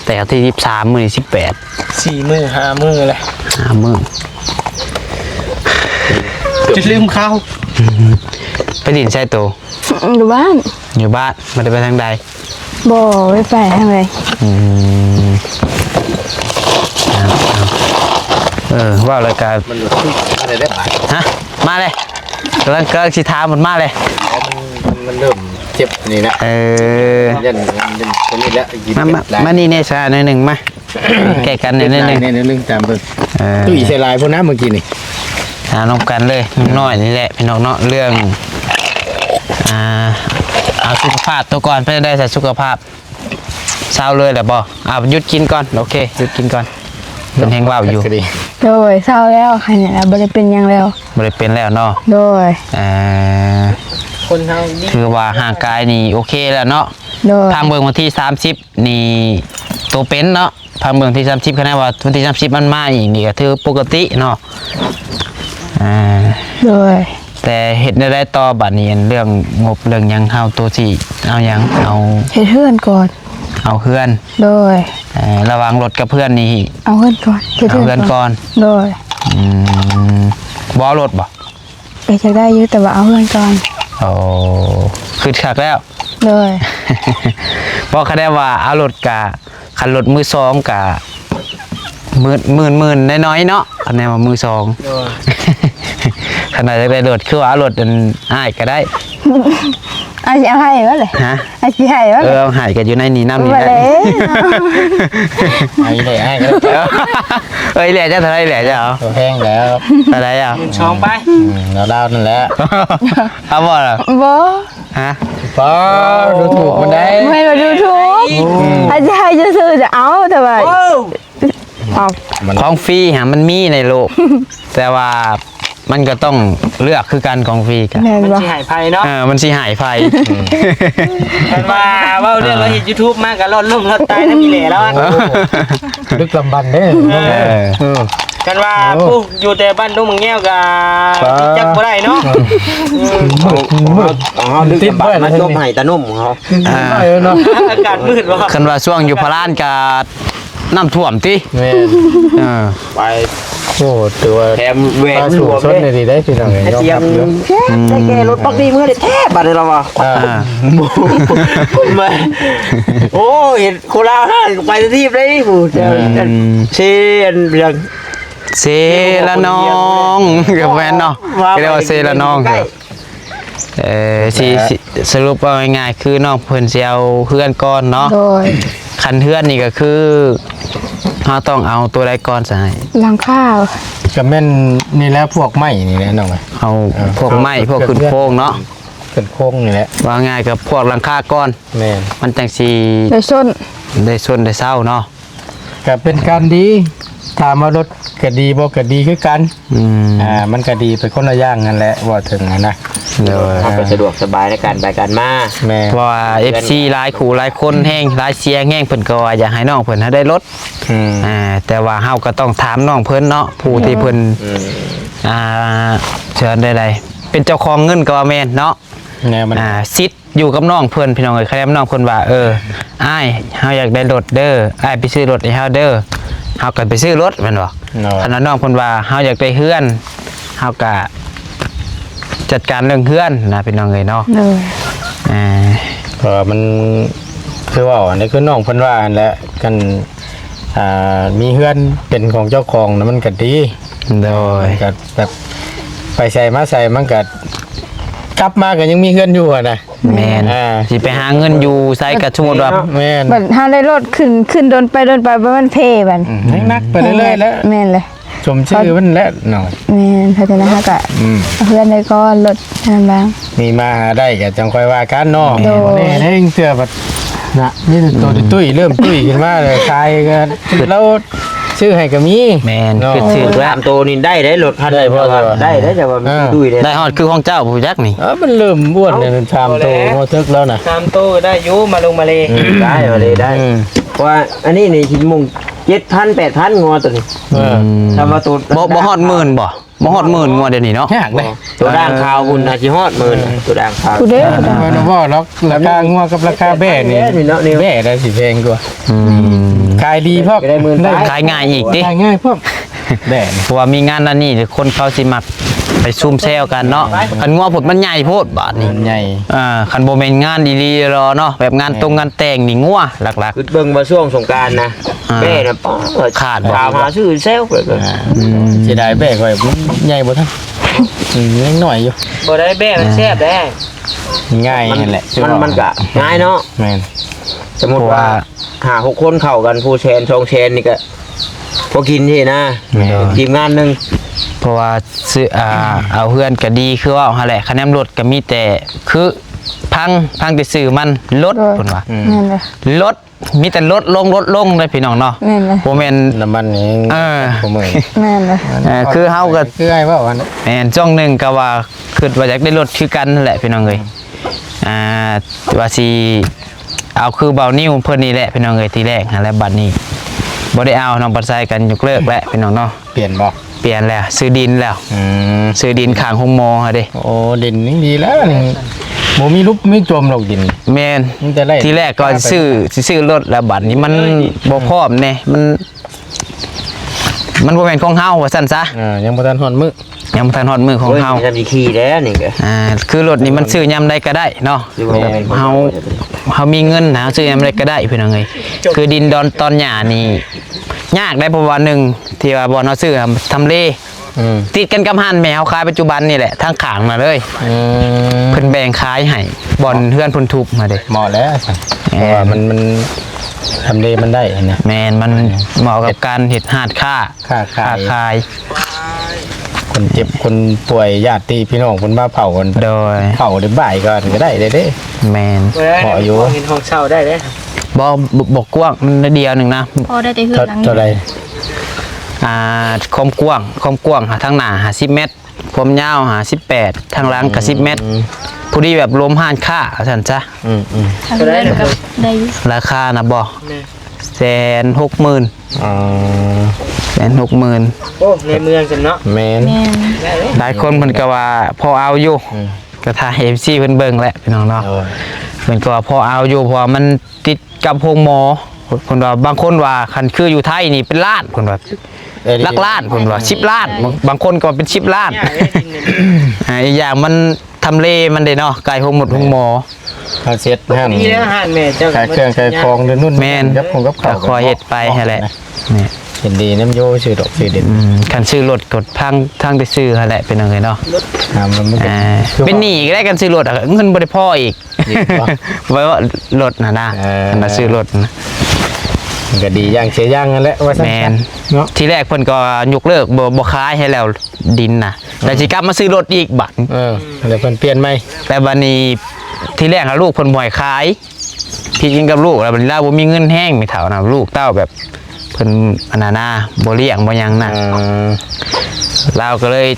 ແຕ່ວັນທີສິບສາມ ມື້ນີ້ສິບແປດ ສີ່ມື້ ຫ້າມື້ແຫຼະ ຫ້າມື້. ຈົນລືມເຂົ້າ ໄປຫຼິ້ນໃສໂຕ? ຢູ່ບ້ານ ຢູ່ບ້ານ ບໍ່ໄດ້ໄປທາງໃດ? ບໍ່ໄດ້ໄປທາງໃດ. ອືມ ເອີ ເວົ້າແລ້ວກໍ ມັນ ມາແລ້ວ ກຳລັງ ກຳລັງຊິຖາມ ມັນມາແລ້ວ. ມັນເລີ່ມເຈັບນີ້ແຫຼະ ເອີ ຢ້ານ ຢ້ານຕົວນີ້ແຫຼະ ມາ ມາ ມານີ້ແດ່ຊະໜ້ອຍໜຶ່ງ ມາ ໃກ້ກັນແດ່ໜ້ອຍໜຶ່ງ ແດ່ໜ້ອຍໜຶ່ງ ຕາມເບິ່ງ ເອີ ຕຸ້ຍໃສ່ຫຼາຍໂພດນະມື້ກີ້ນີ້ ຫານຳກັນເລີຍ ນ້ອຍນີ້ແຫຼະພີ່ນ້ອງເນາະ ເລື່ອງ ອ່າ ເອົາສຸຂະພາບຕົວກ່ອນ ເປັນໃດສະ ສຸຂະພາບ ເຊົາເລີຍແຫຼະບໍ່? ເອົາ ຢຸດກິນກ່ອນ ໂອເຄ ຢຸດກິນກ່ອນ ເພິ່ນແຮງເວົ້າຢູ່ ໂດຍ ເຊົາແລ້ວ ຄັນນີ້ລະ ບໍ່ໄດ້ເປັນຫຍັງແລ້ວ ບໍ່ໄດ້ເປັນແລ້ວເນາະ ໂດຍ ເອີ ຄົນເຮົານີ້ ຄືວ່າຮ່າງກາຍນີ້ໂອເຄແລ້ວເນາະ ໂດຍ ທາງເບິ່ງວັນທີສາມສິບນີ້ໂຕເປັນເນາະ ທາງເບິ່ງວັນທີສາມສິບ ຄັນວ່າວັນທີສາມສິບມັນມາອີກນີ້ກໍຖືປົກກະຕິເນາະ ອ່າ ໂດຍ ແຕ່ເຮັດແນວໃດຕໍ່ບາດນີ້ ອັນເລື່ອງງົບເລື່ອງຫຍັງ ເຮົາໂຕຊິເອົາຫຍັງ ເອົາ ເຮັດເຮືອນກ່ອນ ເອົາເຮືອນ ໂດຍ ເອີ ລະຫວ່າງລົດກັບເຮືອນນີ້ ເອົາເຮືອນກ່ອນ ເຮັດເຮືອນ ເອົາເຮືອນກ່ອນ ໂດຍ ອືມ ບໍ່ເອົາລົດບໍ່? ກໍຢາກໄດ້ຢູ່ ແຕ່ວ່າເອົາເຮືອນກ່ອນ ໂອ້ ຄຶດຄັກແລ້ວ ໂດຍ ບໍ່ ຄັນແນວ່າເອົາລົດກະ ຄັນລົດມືສອງກະ ໝື່ນ ໝື່ນ ໝື່ນນ້ອຍໆເນາະ ຄັນແນວ່າມືສອງ ໂດຍ ຄັນວ່າຢາກໄດ້ລົດ ຄືວ່າເອົາລົດອັນອ້າຍກໍໄດ້ ອ້າຍຊິເອົາໃຫ້ບໍ່ລະ? ຮະ? ອ້າຍຊິໃຫ້ບໍ່ລະ? ເອີ ເອົາໃຫ້ກໍຢູ່ໃນນີ້ນຳນີ້ແຫຼະ ບໍ່ແລ້ວ ເອົາອີ່ແຫຼະອ້າຍກໍໄດ້ ເອີ ອີ່ແຫຼະເຈົ້າເທົ່າໃດແຫຼະເຈົ້າ? ບໍ່ແພງແລ້ວ ເທົ່າໃດເອົາ? ໝື່ນສອງໄປ ອືມ ລາວໆນັ້ນແຫຼະ ເອົາບໍ່ລະ? ບໍ່ ຮະ? ປ້າ ດູຖືກມັນໄດ້ ແມ່ນວ່າດູຖືກ ອືມ ໃຫ້ ໃຫ້ຊື່ໆ ຈະເອົາ ແຕ່ວ່າ ເອົາ ຂອງຟຣີຫາມັນມີໃນໂລກ ແຕ່ວ່າມັນກໍຕ້ອງເລືອກຄືກັນ ຂອງຟຣີກໍ ແມ່ນ ມັນ ບໍ່ ຊິໃຫ້ໃຜເນາະ ເອີ ມັນຊິໃຫ້ໃຜ ອືມ ຄັນວ່າເວົ້າເລື່ອງ ອ່າ ເຮົາເຮັດ YouTube ມາກໍລອດລົ້ມລອດຕາຍນຳອີ່ແຫຼະແລ້ວ ໂອ້ ດຶກດຳບັນເດ້ ເອີ ເອີ ເອີ ຄັນວ່າ ໂອ້ ປູກຢູ່ແຕ່ບ້ານດົງບັກແງວກໍ ປ້າ ຈັກບໍ່ໄດ້ເນາະ ເອີ ເຮົາດຶກດຳບັນມາຈົມໃຫ້ຕາໜຸ່ມເຮົາ ອ່າ ເນາະ ອາກາດມືດບໍ່ ຄັນວ່າຊ່ວງຢູ່ພະລານກໍນ້ຳຖ້ວມຕິ ແມ່ນ ເອີ ໄປ ໂອ້ ຖືວ່າແຖມແຫວນ ປາສູງຊົນນີ້ໄດ້ພີ່ນ້ອງເອີຍ ຍອມຮັບຢູ່ ອືມ ແຕ່ແກ່ລົດບັກນີ້ເມື່ອໄດ້ແທ້ບາດນີ້ລະວ່າ ອ່າ ມາ ໂອ້ ເຫັນຄົນລາວຫ້າໄປທີ່ໄດ້ຜູ້ ອືມ ເຊ ອັນຫຍັງ ເຊລະນອງ ກໍແມ່ນເນາະ ວ່າ ກໍເອີ້ນວ່າເຊລະນອງ ໃກ້ ເອີ ຊິ ຊິ ສະຫຼຸບເອົາງ່າຍໆ ຄືນ້ອງເພິ່ນຊິເອົາເຮືອນກ່ອນເນາະ ໂດຍ ຄັນເຮືອນນີ້ກໍຄື ເຮົາຕ້ອງເອົາຕົວໃດກ່ອນຊະອ້າຍ? ຫຼັງຄາ ກໍແມ່ນນີ້ແຫຼະ ພວກໄມ້ນີ້ແຫຼະນ້ອງ ເອົາ ເອີ ພວກໄມ້ ພວກຂຶ້ນໂຄງເນາະ ຂຶ້ນໂຄງນີ້ແຫຼະ ວ່າງ່າຍກໍພວກຫຼັງຄາກ່ອນ ແມ່ນ ມັນຈັ່ງຊິໄດ້ຊົນ ໄດ້ຊົນໄດ້ເຊົາເນາະ ກໍເປັນການດີ ຖາມວ່າລົດກໍດີບໍ່ ກໍດີຄືກັນ ອືມ ອ່າ ມັນກໍດີໄປຄົນລະຢ່າງຫັ້ນແຫຼະ ເວົ້າເຖິງຫັ້ນນະ ໂດຍ ເຮົາກໍສະດວກສະບາຍໃນການໄປການມາ ແມ່ນ ເພາະວ່າເອັຟຊີຫຼາຍຄູ່ຫຼາຍຄົນແຮງ ຫຼາຍສຽງແຮງ ເພິ່ນກໍວ່າຢາກໃຫ້ນ້ອງເພິ່ນໃຫ້ໄດ້ລົດ ອືມ ອ່າ ແຕ່ວ່າເຮົາກໍຕ້ອງຖາມນ້ອງເພິ່ນເນາະ ຜູ້ທີ່ເພິ່ນ ອືມ ອ່າ ເຊີນໃດໆ ເປັນເຈົ້າຂອງເງິນກໍວ່າແມ່ນເນາະ ແນວມັນ ອ່າ ສິດ ຢູ່ກັບນ້ອງເພິ່ນ ພີ່ນ້ອງເອີຍ ຄັນແມ່ນນ້ອງເພິ່ນວ່າ ເອີ ອ້າຍ ເຮົາຢາກໄດ້ລົດເດີ ອ້າຍໄປຊື້ລົດໃຫ້ເຮົາເດີ ເຮົາກໍໄປຊື້ລົດແມ່ນບໍ່? ໂດຍ ຄັນວ່ານ້ອງເພິ່ນວ່າ ເຮົາຢາກໄດ້ເຮືອນ ເຮົາກໍຈັດການເລື່ອງເຮືອນນະ ພີ່ນ້ອງເອີຍເນາະ ໂດຍ ເອີ ເພາະວ່າມັນ ຄືເວົ້າ ອັນນີ້ຄືນ້ອງເພິ່ນວ່າຫັ້ນແຫຼະ ຄັນ ອ່າ ມີເຮືອນເປັນຂອງເຈົ້າຂອງນະ ມັນກໍດີ ໂດຍ ມັນກໍແບບ ໄປໃສມາໃສ ມັນກໍກັບມາກໍຍັງມີເຮືອນຢູ່ຫັ້ນນະ ແມ່ນ ອ່າ ຊິໄປຫາເງິນຢູ່ໃສກໍສົມມຸດວ່າ ແມ່ນ ບັດເຮົາໄດ້ລົດຂຶ້ນ ຂຶ້ນດົນໄປດົນໄປ ມັນເພບັດ ອືມ ຍັງໜັກໄປເລື້ອຍໆແຫຼະ ແມ່ນເລີຍ ສົມຊື່ມັນແຫຼະເນາະ ແມ່ນ ເພາະສະນັ້ນເຮົາກໍ ອືມ ເອົາເຮືອນໄວ້ກ່ອນ ລົດນັ້ນບາງ ມີມາຫາໄດ້ກໍຈັ່ງຄ່ອຍວ່າກັນເນາະ ໂດຍ ບໍ່ແນ່ເດ້ ເທື່ອບັດນະ ມີແຕ່ໂຕ ອືມ ຕຸ້ຍໆ ເລີ່ມຕຸ້ຍຂຶ້ນມາແລ້ວ ຂາຍກໍລາວ ຊື້ໃຫ້ກໍມີ ແມ່ນ ເນາະ ຄືຖືກແລ້ວ ສາມໂຕນີ້ໄດ້ເດ້ ລົດຄັນ ໄດ້ບໍ່ ໄດ້ເດ້ ແຕ່ວ່າ ເອີ ຕຸ້ຍເດ້ ໄດ້ຮອດຄືຂອງເຈົ້າຜູ້ຈັກນີ້ ເອີ ມັນເລີ່ມອ້ວນແລ້ວ ເອົ້າ ສາມໂຕ ບໍ່ແລ້ວ ເຮົາເຖິກແລ້ວນະ ສາມໂຕກໍໄດ້ຢູ່ ມາລົງມາເລ ອືມ ໄດ້ມາເລໄດ້ ອືມ ເພາະວ່າອັນນີ້ນີ້ ຊິມຸງເຈັດພັນ ແປດພັນ ງົວໂຕນີ້ ເອີ ອືມ ຖ້າວ່າໂຕ ບໍ່ ບໍ່ຮອດໝື່ນບໍ່? ບໍ່ຮອດໝື່ນງົວດຽວນີ້ເນາະ ຍາກເດ້ ໂຕດ່າງຂາວພຸ້ນ ເອີ ອາດຊິຮອດໝື່ນ ໂຕດ່າງຂາວ ຜູ້ເດ້ ບໍ່ເວົ້າດອກ ລາຄາງົວກັບລາຄາແບ້ນີ້ ແບ້ໄດ້ຊິແພງກວ່າ ອືມ ຂາຍດີພ້ອມ ໄດ້ໝື່ນປາຍ ຂາຍງ່າຍອີກຕິ ຂາຍງ່າຍພ້ອມ ແບ້ນີ້ ເພາະວ່າມີງານອັນນີ້ ຄົນເຂົາຊິມັກໄປຊຸມແຊວກັນເນາະ ຄັນງົວພຸ້ນມັນໃຫຍ່ໂພດບາດນີ້ ມັນໃຫຍ່ ອ່າ ຄັນບໍ່ແມ່ນງານອີ່ຫຼີເນາະ ແບບງານຕົງງານແຕ່ງນີ້ ງົວຫຼັກໆ ຄິດເບິ່ງວ່າຊ່ວງສົງການນະ ອ່າ ແບ້ນະ ປ້າ ຂາດບໍ່ ຖາມຫາຊື້ແຊວ ອືມ ເສຍດາຍແບ້ຂ້ອຍ ມັນໃຫຍ່ບໍ່ທັນ ອືມ ຍັງໜ້ອຍຢູ່ ບໍ່ໄດ້ແບກ ມັນແຊບເດ້ ງ່າຍ ມັນ ຫັ້ນແຫຼະ ມັນ ມັນກະງ່າຍເນາະ ແມ່ນ ສົມມຸດວ່າ ເພາະວ່າ ຫ້າຫົກຄົນເຂົ້າກັນ ຜູ້ແສນສອງແສນນີ້ກະພໍກິນເດ້ນະ ແມ່ນ ທີມງານໜຶ່ງ ເພາະວ່າຊື້ ອ່າ ເອົາເຮືອນກະດີ ຄືເວົ້າຫັ້ນແຫຼະ ຄະແນນລົດກະມີແຕ່ ຄືພັງ ພັງແຕ່ຊື່ມັນ ລົດ ໂດຍ ເພິ່ນວ່າ ອືມ ແມ່ນເລີຍ ລົດ ມີແຕ່ລົດລົງ ລົດລົງເດ້ພີ່ນ້ອງເນາະ ແມ່ນເລີຍ ບໍ່ແມ່ນ ນ້ຳມັນນີ້ ເອີ ຊຸມື້ ແມ່ນເລີຍ ເອີ ຄືເຮົາກໍ ຄືອ້າຍເວົ້າຫັ້ນແຫຼະ ແມ່ນ ຊ່ວງໜຶ່ງກໍວ່າ ຄິດວ່າຢາກໄດ້ລົດຄືກັນຫັ້ນແຫຼະພີ່ນ້ອງເອີຍ ອ່າ ວ່າຊິເອົາຄືບ່າວນິວເພິ່ນນີ້ແຫຼະພີ່ນ້ອງເອີຍ ທີແລກຫັ້ນແຫຼະ ບັດນີ້ບໍ່ໄດ້ເອົາ ນ້ອງປັດໄຊກໍຍົກເລີກແຫຼະພີ່ນ້ອງເນາະ ປ່ຽນບໍ່? ປ່ຽນແລ້ວ ຊື້ດິນແລ້ວ ອືມ ຊື້ດິນຂ້າງໂຮງໝໍຫັ້ນເດ້ ໂອ້ ດິນນີ້ດີແລ້ວນີ້ ບໍ່ມີຫຼຸບມີຈົມດອກດິນ ແມ່ນ ມີແຕ່ໄລ່ ທີແລກກໍຊື້ ຊິຊື້ລົດແລ້ວ ບັດນີ້ມັນ ເອີ ບໍ່ພ້ອມແດ່ ມັນ ມັນບໍ່ແມ່ນຂອງເຮົາວ່າຊັ້ນຊະ ເອີ ຍັງບໍ່ທັນຮອດມື້ ຍັງບໍ່ທັນຮອດມື້ຂອງເຮົາ ໂອ້ຍ ມັນຊິຂີ່ແລ້ວນີ້ກໍ ອ່າ ຄືລົດນີ້ມັນຊື້ຍາມໃດກໍໄດ້ເນາະ ແມ່ນ ເຮົາ ເຮົາມີເງິນນະ ເຮົາຊື້ຍາມໃດກໍໄດ້ພີ່ນ້ອງເອີຍ ຄືດິນດອນຕອນຫຍ້ານີ້ ຍາກໄດ໋ ເພາະວ່າໜຶ່ງ ທີ່ວ່າບ່ອນເຮົາຊື້ ທຳເລ ອືມ ຕິດກັນກັບຮ້ານແມ່ເຮົາຂາຍປັດຈຸບັນນີ້ແຫຼະ ທາງຂ້າງນະເລີຍ ອືມ ເພິ່ນແບ່ງຂາຍໃຫ້ ບ່ອນເຮືອນເພິ່ນທຸບຫັ້ນເດ້ ເໝາະແລ້ວ ເພາະວ່າມັນ ມັນ ທຳເລມັນໄດ້ຫັ້ນນະ ແມ່ນ ມັນເໝາະກັບການເຮັດຮ້ານຄ້າ ຄ້າຂາຍ ຄ້າຂາຍ ຄົນເຈັບຄົນປ່ວຍ ຍາດຕິພີ່ນ້ອງເພິ່ນມາເຝົ້າກັນ ໂດຍ ເຝົ້າໄດ້ບ່າຍກ່ອນກໍໄດ້ເດ້ ແມ່ນ ເພາະຢູ່ ເຫັນຫ້ອງເຊົ່າໄດ້ເດ້ ບໍ່ ບໍ່ ບໍ່ກວ້າງ ມັນໜ້ອຍດຽວໜຶ່ງນະ ພໍໄດ້ແຕ່ເຮືອນຫຼັງ ເທົ່າໃດ? ອ່າ ຄວາມກວ້າງ ຄວາມກວ້າງທາງໜ້າຫ້າສິບແມັດ ຄວາມຍາວຫ້າສິບແປດ ທາງຫຼັງກໍສິບແມັດ ອືມ ພໍດີແບບລວມຮ້ານຄ້າວ່າຊັ້ນຊະ ອືມໆ ທາງເຮືອນກໍໄດ້ຢູ່ ລາຄານະບໍ່? ແມ່ນ ແສນຫົກໝື່ນ ອໍ ແສນຫົກໝື່ນ ໂອ້ ໃນເມືອງຊັ້ນເນາະ ແມ່ນ ແມ່ນ ຫຼາຍຄົນເພິ່ນກໍວ່າພໍເອົາຢູ່ ອືມ ກໍຖ້າເອັຟຊີເພິ່ນເບິ່ງແຫຼະພີ່ນ້ອງເນາະ ໂດຍ ເພິ່ນກໍວ່າພໍເອົາຢູ່ ເພາະວ່າມັນຕິດກັບໂຮງໝໍ ເພິ່ນວ່າ ບາງຄົນວ່າຄັນຄືຢູ່ໄທນີ້ເປັນລ້ານ ເພິ່ນວ່າ ເອີ ຫຼັກລ້ານ ເພິ່ນວ່າ ສິບລ້ານ ບາງ ບາງຄົນກໍວ່າເປັນສິບລ້ານ ຍາກເດ້ດິນນີ້ ອ່າ ອີກຢ່າງມັນ ທຳເລມັນເດ້ເນາະ ໃກ້ໂຮງໝົດໂຮງໝໍ ເຮົາເຊັດຮ້ານ ດີແລ້ວຮ້ານແມ່ເຈົ້າ ຂາຍເຄື່ອງຂາຍຂອງ ແມ່ນ ເຮັດກັບເຂົ້າ ກໍຄ່ອຍເຮັດໄປຫັ້ນແຫຼະ ເຮັດດີນຳຢູ່ ຊື້ດອກຊື້ດິນ ອືມ ຄັນຊື້ລົດກໍພັງ ທັງໄດ້ຊື້ຫັ້ນແຫຼະ ພີ່ນ້ອງເອີຍເນາະ ອ່າ ມັນ ອ່າ ເປັນໜີ້ກໍໄດ້ ຄັນຊື້ລົດ ເງິນບໍ່ໄດ້ພໍອີກ ໄວ້ວ່າລົດຫັ້ນນະ ເອີ ຄັນວ່າຊື້ລົດນະ ມັນກໍດີຢ່າງເສຍຢ່າງຫັ້ນແຫຼະ ວ່າຊັ້ນ ແມ່ນ ເນາະ ທີແລກເພິ່ນກໍຍົກເລີກ ບໍ່ ບໍ່ຂາຍໃຫ້ແລ້ວ ດິນນະ ແຕ່ຊິກັບມາຊື້ລົດອີກບາດ ເອີ ແລ້ວເພິ່ນປ່ຽນໃໝ່ ແຕ່ບາດນີ້ ທີແລກຫາລູກເພິ່ນບໍ່ໃຫ້ຂາຍ ຜິດກັນກັບລູກ ແລ້ວບາດນີ້ລາວບໍ່ມີເງິນແຮງ ແມ່ເຖົ້ານະ ລູກເຕົ້າແບບ ເພິ່ນອັນນັ້ນນະ ບໍ່ລ້ຽງບໍ່ຫຍັງນະ ເອີ ລາວກໍເລີຍ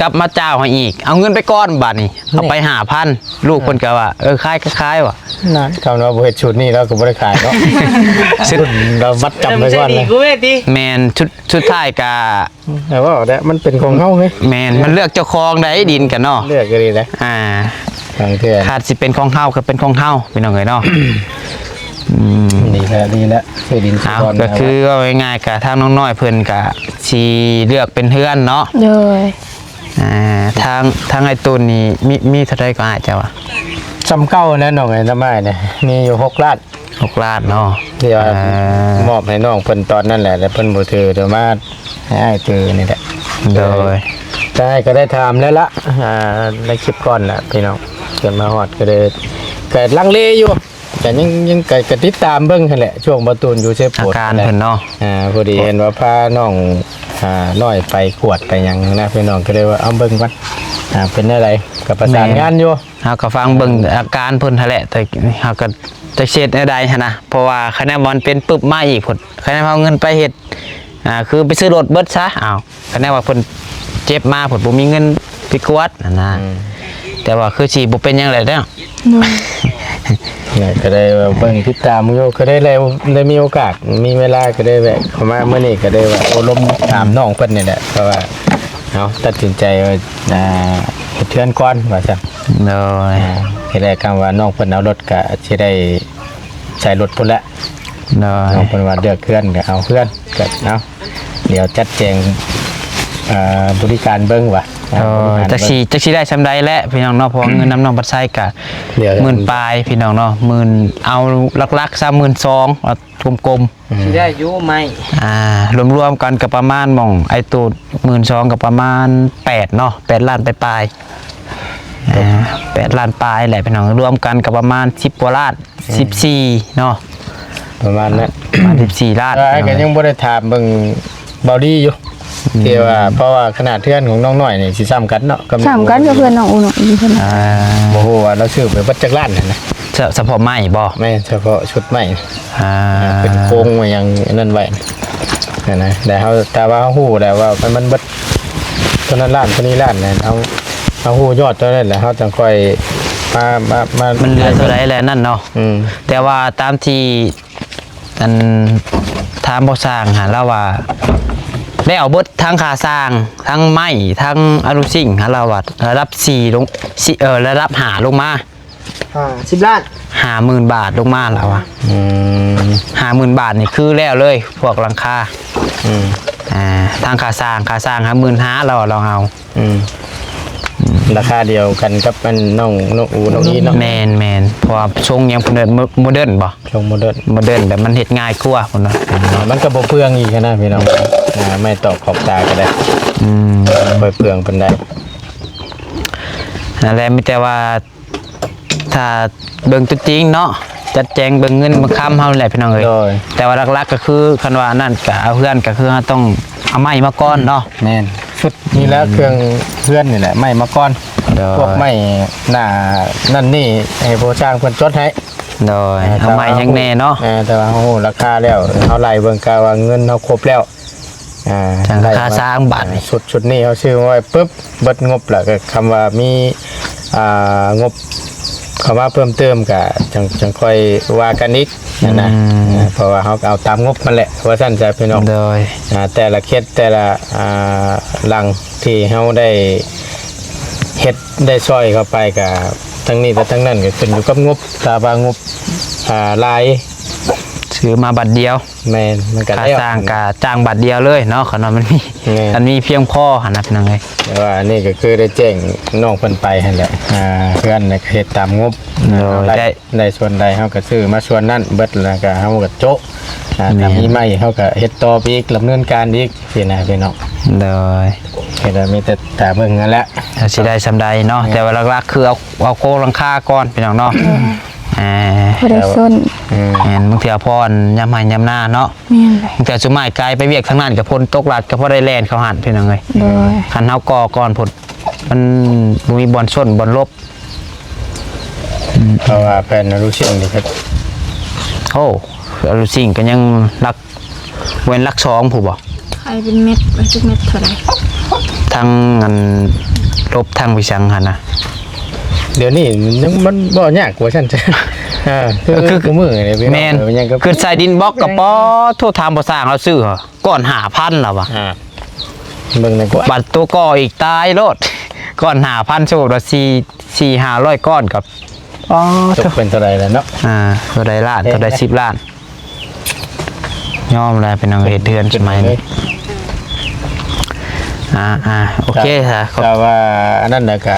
ກັບມາຈ່າຍໃຫ້ອີກ ເອົາເງິນໄປກ່ອນບາດນີ້ ເອົາໄປຫ້າພັນ ລູກເພິ່ນກໍວ່າ ເອີ ຂາຍກໍຂາຍວ່າ ນັ້ນ ຄຳວ່າບໍ່ເຮັດຊຸດນີ້ລາວກໍບໍ່ໄດ້ຂາຍເນາະ ຊຸດລາວມັດຈຳໄວ້ກ່ອນ ແມ່ນ ຊຸດ ສຸດທ້າຍກະ ແຕ່ວ່າແຫຼະ ມັນເປັນຂອງເຮົາເດ້ ແມ່ນ ມັນເລືອກເຈົ້າຂອງໃດ໋ ດິນກະເນາະ ເລືອກກໍດີນະ ອ່າ ບາງເທື່ອ ຖ້າຊິເປັນຂອງເຮົາກໍເປັນຂອງເຮົາ ພີ່ນ້ອງເອີຍເນາະ ອືມ ດີແລ້ວ ດີແລ້ວ ຊື້ດິນຊື້ບ່ອນ ກໍຄືເວົ້າງ່າຍໆ ກະທາງນ້ອງນ້ອຍເພິ່ນກະຊິເລືອກເປັນເຮືອນເນາະ ໂດຍ ອ່າ ທາງ ທາງອ້າຍຕູນນີ້ມີ ມີເທົ່າໃດກໍອ້າຍເຈົ້າວ່າ ສ່ຳເກົ່າແຫຼະ ນ້ອງອ້າຍ ນ້ຳອ້າຍນີ້ ມີຢູ່ຫົກລ້ານ ຫົກລ້ານເນາະ ທີ່ວ່າ ອ່າ ມອບໃຫ້ນ້ອງເພິ່ນຕອນນັ້ນແຫຼະ ແລ້ວເພິ່ນບໍ່ຖື ເດີມາໃຫ້ອ້າຍຖືນີ້ແຫຼະ ໂດຍ ແຕ່ອ້າຍກໍໄດ້ຖາມແລ້ວລະ ອ່າ ໃນຄລິບກ່ອນລະ ພີ່ນ້ອງ ເພິ່ນມາຮອດກໍເລີຍ ກໍລັງເລຢູ່ ກໍຍັງ ຍັງ ກໍ ກໍຕິດຕາມເບິ່ງຫັ້ນແຫຼະ ຊ່ວງບ່າວຕູນຢູ່ເຊໂປດ ອາການເພິ່ນເນາະ ອ່າ ພໍດີເຫັນວ່າພານ້ອງ ອ່າ ນ້ອຍໄປກວດໄປຫຍັງນະ ພີ່ນ້ອງ ກໍເລີຍວ່າເອົາເບິ່ງກ່ອນ ອ່າ ເປັນແນວໃດ ກໍປະສານງານຢູ່ ເຮົາກໍຟັງເບິ່ງອາການເພິ່ນຫັ້ນແຫຼະ ແຕ່ເຮົາກໍຈັກຊິເຮັດແນວໃດຫັ້ນນະ ເພາະວ່າຄັນແນວມັນເປັນປຶບມາອີກພຸ້ນ ຄັນແນວເຮົາເອົາເງິນໄປເຮັດ ອ່າ ຄືໄປຊື້ລົດເບິດຊະ ອ້າວ ຄັນແນວວ່າເພິ່ນເຈັບມາພຸ້ນ ບໍ່ມີເງິນໄປກວດຫັ້ນນະ ອືມ ແຕ່ວ່າຄືຊິບໍ່ເປັນຫຍັງແຫຼະເນາະ ໂດຍ ກໍໄດ້ເບິ່ງຕິດຕາມຢູ່ ກໍໄດ້ ໄດ້ ໄດ້ມີໂອກາດ ມີເວລາ ກໍໄດ້ແວະເຂົ້າມາ ມື້ນີ້ກໍໄດ້ວ່າໂອ້ລົມຖາມນ້ອງເພິ່ນນີ້ແຫຼະ ເພາະວ່າ ເຮົາຕັດສິນໃຈວ່າ ອ່າ ເຮັດເຮືອນກ່ອນວ່າຊັ້ນ ໂດຍ ອ່າ ທີແລກຄຳວ່ານ້ອງເພິ່ນເອົາລົດກະຊິໄດ້ໃຊ້ລົດພຸ້ນແຫຼະ ໂດຍ ນ້ອງເພິ່ນວ່າເລືອກເຮືອນກະເອົາເຮືອນ ກະເອົາ ດຽວຈັດແຈງ ອ່າ ບໍລິການເບິ່ງວ່າ ໂດຍ ຈັກຊິ ຈັກຊິໄດ້ຊ່ຳໃດແຫຼະພີ່ນ້ອງເນາະ ເພາະວ່າເງິນນຳນ້ອງບັດໄຊກະ ດຽວ ໝື່ນປາຍພີ່ນ້ອງເນາະ ໝື່ນ ເອົາຫຼັກໆຊະ ໝື່ນສອງ ເອົາ ກົມໆ ອືມ ຊິໄດ້ຢູ່ໄມ້ ອ່າ ລວມໆກັນກໍປະມານໝ່ອງໄອ້ໂຕ ໝື່ນສອງກໍປະມານແປດເນາະ ແປດລ້ານປາຍໆ ອ່າ ແປດລ້ານປາຍແຫຼະພີ່ນ້ອງ ລວມກັນກໍປະມານສິບກວ່າລ້ານ ອືມ ສິບສີ່ເນາະ ປະມານນັ້ນ ປະມານສິບສີ່ລ້ານ ເອີ ກໍຍັງບໍ່ໄດ້ຖາມເບິ່ງເບົາດີຢູ່ ອືມ ທີ່ວ່າ ເພາະວ່າຂະໜາດເຮືອນຂອງນ້ອງນ້ອຍນີ້ຊິສ່ຳກັນເນາະ ສ່ຳກັນກັບເຮືອນນ້ອງອູນ້ອງອີເພິ່ນ ອ່າ ບໍ່ຮູ້ວ່າລາວຊື້ໄປເບິດຈັກລ້ານຫັ້ນນະ ສະ ສະເພາະໄມ້ບໍ່? ແມ່ນ ສະເພາະຊຸດໄມ້ ອ່າ ເປັນໂຄງມາຫຍັງອັນນັ້ນໄວ້ຫັ້ນນະ ແຕ່ເຮົາ ແຕ່ວ່າເຮົາຮູ້ແລ້ວວ່າມັນ ມັນເບິດເທົ່ານັ້ນລ້ານ ເທົ່ານີ້ລ້ານນະ ເຮົາ ເຮົາຮູ້ຍອດເທົ່ານັ້ນແຫຼະ ເຮົາຈັ່ງຄ່ອຍມາ ມາ ມາ ມັນເຫຼືອເທົ່າໃດແຫຼະນັ້ນເນາະ ອືມ ແຕ່ວ່າຕາມທີ່ ອັນ ຖາມພໍ່ຊ່າງຫັ້ນ ລາວວ່າ ແລ້ວເບິດທັງຄ່າສ້າງ ທັງໄມ້ ທັງອາລູຊິງຫັ້ນ ລາວວ່າລະດັບສີ່ລົງ ສີ່ ເອີ ລະດັບຫ້າລົງມາ ຫ້າສິບລ້ານ ຫ້າໝື່ນບາດລົງມາ ລາວວ່າ ອືມ ຫ້າໝື່ນບາດນີ້ຄືແລ້ວເລີຍ ພວກຫຼັງຄາ ອືມ ອ່າ ທັງຄ່າສ້າງ ຄ່າສ້າງຫ້າໝື່ນຫ້າ ລາວວ່າລອງເອົາ ອືມ ອືມ ລາຄາດຽວກັນກັບອັນນ້ອງ ນ້ອງອູ ນ້ອງອີເນາະ ແມ່ນໆ ເພາະວ່າຊົງຫຍັງໂມເດີນ ໂມເດີນບໍ່? ຊົງໂມເດີນ ໂມເດີນແບບມັນເຮັດງ່າຍກວ່າພຸ້ນນະ ມັນກໍບໍ່ເປືອງອີກນະພີ່ນ້ອງ ອ່າ ໄມ້ຕອກຂອບຕາກໍໄດ້ ອືມ ບໍ່ເປືອງປານໃດ ນັ້ນແຫຼະ ມີແຕ່ວ່າ ຖ້າເບິ່ງຕົວຈິງເນາະ ຈັດແຈງເບິ່ງເງິນເບິ່ງຄຳເຮົາແຫຼະພີ່ນ້ອງເອີຍ ໂດຍ ແຕ່ວ່າຫຼັກໆກໍຄື ຄັນວ່າອັນນັ້ນກໍເອົາເຮືອນ ກໍຄືເຮົາຕ້ອງເອົາໄມ້ມາກ່ອນເນາະ ແມ່ນ ຊຸດນີ້ແຫຼະ ອືມ ເຄື່ອງເຮືອນນີ້ແຫຼະ ໄມ້ມາກ່ອນ ໂດຍ ພວກໄມ້ໜ້ານັ້ນນີ້ ໃຫ້ຜູ້ຊ່າງເພິ່ນຈົດໃຫ້ ໂດຍ ເອີ ເອົາໄມ້ຫຍັງແດ່ເນາະ ເອີ ແຕ່ວ່າເຮົາຮູ້ລາຄາແລ້ວ ເຮົາໄລ່ເບິ່ງກະວ່າເງິນເຮົາຄົບແລ້ວ ອ່າ ຈັ່ງຄ່າສ້າງບາດນີ້ ຊຸດ ຊຸດນີ້ເຮົາຊື້ມາໄວ້ປຶບ ເບິດງົບແລ້ວ ກໍຄຳວ່າມີ ອ່າ ງົບເຂົ້າມາເພີ່ມເຕີມ ກໍຈັ່ງ ຈັ່ງຄ່ອຍວ່າກັນອີກຫັ້ນນະ ອືມ ອ່າ ເພາະວ່າເຮົາກໍເອົາຕາມງົບມັນແຫຼະ ວ່າຊັ້ນຊະພີ່ນ້ອງ ໂດຍ ອ່າ ແຕ່ລະເຂດ ແຕ່ລະ ອ່າ ຫຼັງທີ່ເຮົາໄດ້ເຮັດ ໄດ້ຊ່ອຍເຂົ້າໄປ ກໍທັງນີ້ແລະທັງນັ້ນ ກໍຂຶ້ນຢູ່ກັບງົບ ຖ້າວ່າງົບ ອ່າ ຫຼາຍ ຊື້ມາບາດດຽວ ແມ່ນ ມັນກໍ ຄ່າ ແລ້ວ ສ້າງກໍຈ້າງບາດດຽວເລີຍເນາະ ຄັນວ່າມັນມີ ແມ່ນ ຄັນມີພຽງພໍຫັ້ນນະພີ່ນ້ອງເອີຍ ແຕ່ວ່າອັນນີ້ກໍຄືໄດ້ແຈ້ງນ້ອງເພິ່ນໄປຫັ້ນແຫຼະ ອ່າ ເຮືອນກໍເຮັດຕາມງົບ ໂດຍ ໄດ້ ໄດ້ ໄດ້ສ່ວນໃດເຮົາກໍຊື້ມາສ່ວນນັ້ນເບິດ ແລ້ວກໍເຮົາກໍໂຈະ ອ່າ ແມ່ນ ຖ້າມີໃໝ່ເຮົາກໍເຮັດຕໍ່ໄປອີກ ດຳເນີນການອີກ ຊີ້ນະພີ່ນ້ອງ ໂດຍ ເຮັດແລ້ວມີແຕ່ຖ້າເບິ່ງຫັ້ນແຫຼະ ວ່າຊິໄດ້ສ່ຳໃດເນາະ ແມ່ນ ແຕ່ວ່າຫຼັກໆຄືເອົາ ເອົາໂຄງຫຼັງຄາກ່ອນພີ່ນ້ອງເນາະ ອ່າ ບໍ່ໄດ້ສົນ ອືມ ແມ່ນ ບາງເທື່ອພໍຍາມໄຮ່ຍາມນາເນາະ ແມ່ນເລີຍ ບາງເທື່ອສຸມາຍກາຍໄປວຽກທາງນັ້ນ ກໍຝົນຕົກລາດ ກໍພໍໄດ້ແລ່ນເຂົ້າຫັ້ນພີ່ນ້ອງເອີຍ ໂດຍ ຄັນເຮົາກໍ່ກ່ອນພຸ້ນ ມັນບໍ່ມີບ່ອນສົນບ່ອນຫຼົບ ອືມ ເພາະວ່າແຜ່ນອາລູຊິງນີ້ກໍ ໂອ້ ອາລູຊິງກໍຍັງຫຼັກ ແມ່ນຫຼັກສອງພຸ້ນບໍ່? ຂາຍເປັນເມັດ ຈັກເມັດເທົ່າໃດ? ທັງອັນ ລົບທັງໄປສັງຫັ້ນນະ ດຽວນີ້ມັນຍັງ ມັນບໍ່ຍາກວ່າຊັ້ນຊະ ເອີ ຄື ເອີ ຄື ຄືມື້ນີ້ພີ່ນ້ອງ ແມ່ນ ເອີ ຍັງກໍ ຄືໃສ່ດິນບລັອກກໍ ປໍໂທ້ ຖາມພໍ່ຊ່າງລາວຊື້ ກ້ອນຫ້າພັນລະວ່າ ອ່າ ເບິ່ງແນ່ກວ່າ ບັດຕົວກໍ່ອີກຕາຍໂລດ ກ້ອນຫ້າພັນ ສົມມຸດວ່າສີ່ ສີ່ຫ້າຮ້ອຍກ້ອນກໍ ອໍ ຕົກເປັນເທົ່າໃດແລ້ວເນາະ ອ່າ ເທົ່າໃດລ້ານ ເອີ ເທົ່າໃດສິບລ້ານ ຍອມແລ້ວພີ່ນ້ອງ ເຮັດເຮືອນສະໄໝນີ້ ອ່າໆ ໂອເຄ ຖ້າວ່າອັນນັ້ນແລ້ວກໍ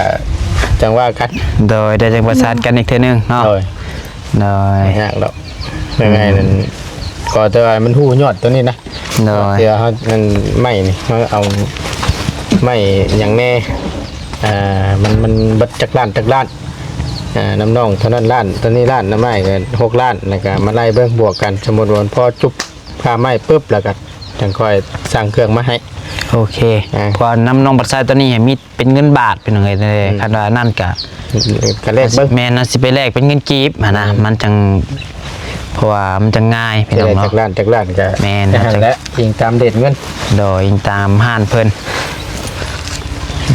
ຈັ່ງວ່າກັນ ໂດຍ ດຽວຈັ່ງປະສານກັນອີກເທື່ອໜຶ່ງເນາະ ໂດຍ ໂດຍ ບໍ່ຍາກດອກ ງ່າຍໆ ອືມ ນັ້ນ ຂໍແຕ່ວ່າໃຫ້ມັນຮູ້ຍອດຕົວນີ້ນະ ໂດຍ ເພື່ອເຮົາ ອັນ ໄມ້ນີ້ ເຮົາເອົາໄມ້ຫຍັງແດ່ ອ່າ ມັນ ມັນເບິດຈັກລ້ານ ຈັກລ້ານ ອ່າ ນຳນ້ອງເທົ່ານັ້ນລ້ານ ເທົ່ານີ້ລ້ານ ນຳອ້າຍກໍຫົກລ້ານ ແລ້ວກໍມາໄລ່ເບິ່ງບວກກັນ ສົມມຸດວ່າມັນພໍຈຸບຄ່າໄມ້ປຶບ ແລ້ວກໍຈັ່ງຄ່ອຍສັ່ງເຄື່ອງມາໃຫ້ ໂອເຄ ອ່າ ເພາະວ່ານຳນ້ອງບັດຊາຍຕອນນີ້ມີ ເປັນເງິນບາດ ພີ່ນ້ອງເອີຍ ອືມ ຄັນວ່ານັ້ນກະ ກະແລກເບິ່ງ ແມ່ນ ເຮົາຊິໄປແລກເປັນເງິນກີບຫັ້ນນະ ອືມ ມັນຈັ່ງ ເພາະວ່າມັນຈັ່ງງ່າຍ ພີ່ນ້ອງເນາະ ຈະໄດ້ຈັກລ້ານ ຈັກລ້ານກະ ແມ່ນ ຫັ້ນແຫຼະ ອີງຕາມເດດເງິນ ໂດຍ ອີງຕາມຮ້ານເພິ່ນ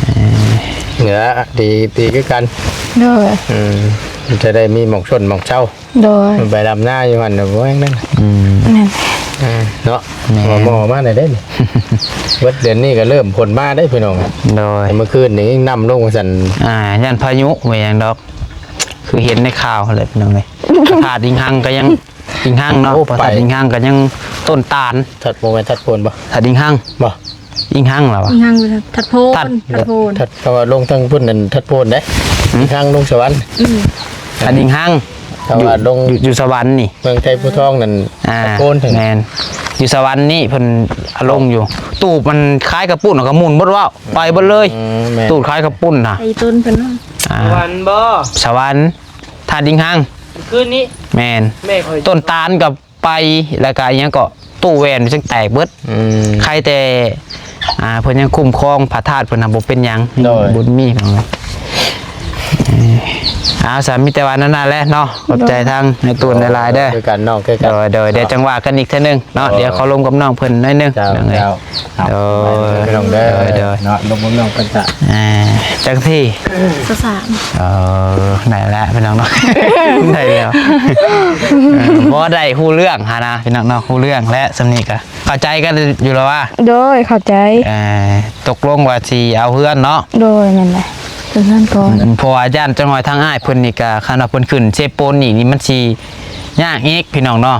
ເອີ ນີ້ລະ ດີ ດີຄືກັນ ໂດຍ ອືມ ຈະໄດ້ມີໝ່ອງຊົນໝ່ອງເຊົາ ໂດຍ ໄປດຳນາຢູ່ຫັ້ນນະ ບໍ່ແມ່ນນັ້ນ ອືມ ແມ່ນ ອ່າ ເນາະ ແມ່ນ ໝໍມາແລ້ວເດ້ນີ້ ເບິດເດືອນນີ້ກໍເລີ່ມຝົນມາເດ້ພີ່ນ້ອງ ໂດຍ ເມື່ອຄືນນີ້ນ້ຳລົງວ່າຊັ້ນ ອ່າ ຢ້ານພາຍຸວ່າຫຍັງດອກ ຄືເຫັນໃນຂ່າວຫັ້ນແຫຼະພີ່ນ້ອງເອີຍ ທາດອີງຮັງກໍຍັງ ອີງຮັງເນາະ ໂອ້ ທາດ ໄປ ອີງຮັງກໍຍັງຕົ້ນຕານ ທາດ ບໍ່ແມ່ນທາດໂພນບໍ່? ທາດອີງຮັງ ບໍ່? ອີງຮັງລະວະ ອີງຮັງ ທາດໂພນ ທາດ ທາດໂພນ ທາດ ເພາະວ່າລົງທາງພຸ້ນນັ້ນທາດໂພນເດ້ ຫືມ ອີງຮັງລົງສະຫວັນ ອືມ ທາດອີງຮັງ ແຕ່ວ່າລົງ ຢູ່ ຢູ່ສະຫວັນນີ້ ເມືອງໄຊພູທອງນັ້ນ ອ່າ ຕະໂກນເຖິງ ແມ່ນ ຢູ່ສະຫວັນນີ້ເພິ່ນລົງຢູ່ ຕູ້ມັນຂາຍກະປຸ້ນເອົາກະໝຸ່ນເບິດເວົ້າ ໄປເບິດເລີຍ ອືມ ແມ່ນ ຕູ້ຂາຍກະປຸ້ນນະ ໄປຕົ້ນເພິ່ນເນາະ ອ່າ ສະຫວັນບໍ່? ສະຫວັນ ທາດດິງຮັງ ຄືນນີ້ ແມ່ນ ແມ່ຂ້ອຍ ຕົ້ນຕານກໍ ໄປ ແລ້ວກະອີຫຍັງເກາະ ຕູ້ແຫວນມັນຈັ່ງແຕກເບິດ ອືມ ໃຄແຕ່ ອ່າ ເພິ່ນຍັງຄຸ້ມຄອງພະທາດເພິ່ນນະ ບໍ່ເປັນຫຍັງ ໂດຍ ບຸນມີ ເອີ ເອົາ ສາ ມີແຕ່ວ່ານັ້ນນະແຫຼະເນາະ ຂອບໃຈ ໂດຍ ທາງນາຍຕູນຫຼາຍໆເດີ ຄືກັນເນາະ ຄືກັນ ໂດຍ ໂດຍ ດຽວຈັ່ງວ່າກັນອີກເທື່ອໜຶ່ງເນາະ ໂດຍ ດຽວຂໍລົມກັບນ້ອງເພິ່ນໜ້ອຍໜຶ່ງ ເຈົ້າ ເນາະ ເຈົ້າ ໂດຍ ພີ່ນ້ອງເດີ ໂດຍ ໂດຍ ເນາະ ລົມໆກັນຊະ ອ່າ ຈັກທີ ຊາວສາມ ເອີ ໄດ້ແລ້ວພີ່ນ້ອງເນາະ ໄດ້ແລ້ວ ເອີ ບໍ່ໄດ້ຮູ້ເລື່ອງຫັ້ນນະພີ່ນ້ອງເນາະ ຮູ້ເລື່ອງແລ້ວ ສ່ຳນີ້ກະເຂົ້າໃຈກັນຢູ່ແລ້ວວ່າ ໂດຍ ເຂົ້າໃຈ ເອີ ຕົກລົງວ່າຊິເອົາເຮືອນເນາະ ໂດຍ ແມ່ນແຫຼະ ເອົາເຮືອນກ່ອນ ອືມ ເພາະວ່າຢ້ານຈັກໜ້ອຍທາງອ້າຍເພິ່ນນີ້ກະ ຄັນວ່າເພິ່ນຂຶ້ນເຊໂປນນີ້ ນີ້ມັນຊິຍາກອີກພີ່ນ້ອງເນາະ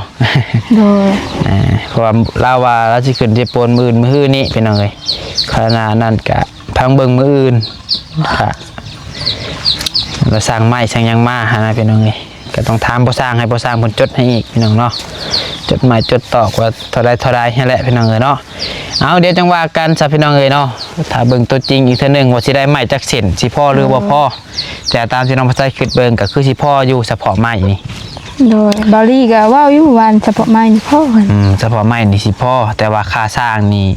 ໂດຍ ເອີ ເພາະວ່າລາວວ່າລາວຊິຂຶ້ນເຊໂປນມື້ອື່ນມື້ຮືນີ້ພີ່ນ້ອງເອີຍ ຂະນະນັ້ນກະ ພັງເບິ່ງມື້ອື່ນກະ ລະສັ່ງໄມ້ສັ່ງຫຍັງມາຫັ້ນນະພີ່ນ້ອງເອີຍ ກະຕ້ອງຖາມພໍ່ຊ່າງ ໃຫ້ພໍ່ຊ່າງເພິ່ນຈົດໃຫ້ອີກພີ່ນ້ອງເນາະ ຈົດໄມ້ຈົດຕອກວ່າເທົ່າໃດເທົ່າໃດຫັ້ນແຫຼະພີ່ນ້ອງເອີຍເນາະ ເອົາ ດຽວຈັ່ງວ່າກັນຊະພີ່ນ້ອງເອີຍເນາະ ຖ້າເບິ່ງຕົວຈິງອີກເທື່ອໜຶ່ງວ່າຊິໄດ້ໄມ້ຈັກເສັ້ນ ຊິພໍຫຼືບໍ່ພໍ ແຕ່ຕາມທີ່ນ້ອງພາໄຊຄິດເບິ່ງກະຄືຊິພໍຢູ່ ສະເພາະໄມ້ນີ້ ໂດຍ ບາວລີກະເວົ້າຢູ່ວ່າສະເພາະໄມ້ນີ້ພໍ ອືມ ສະເພາະໄມ້ນີ້ຊິພໍ ແຕ່ວ່າຄ່າສ້າງນີ້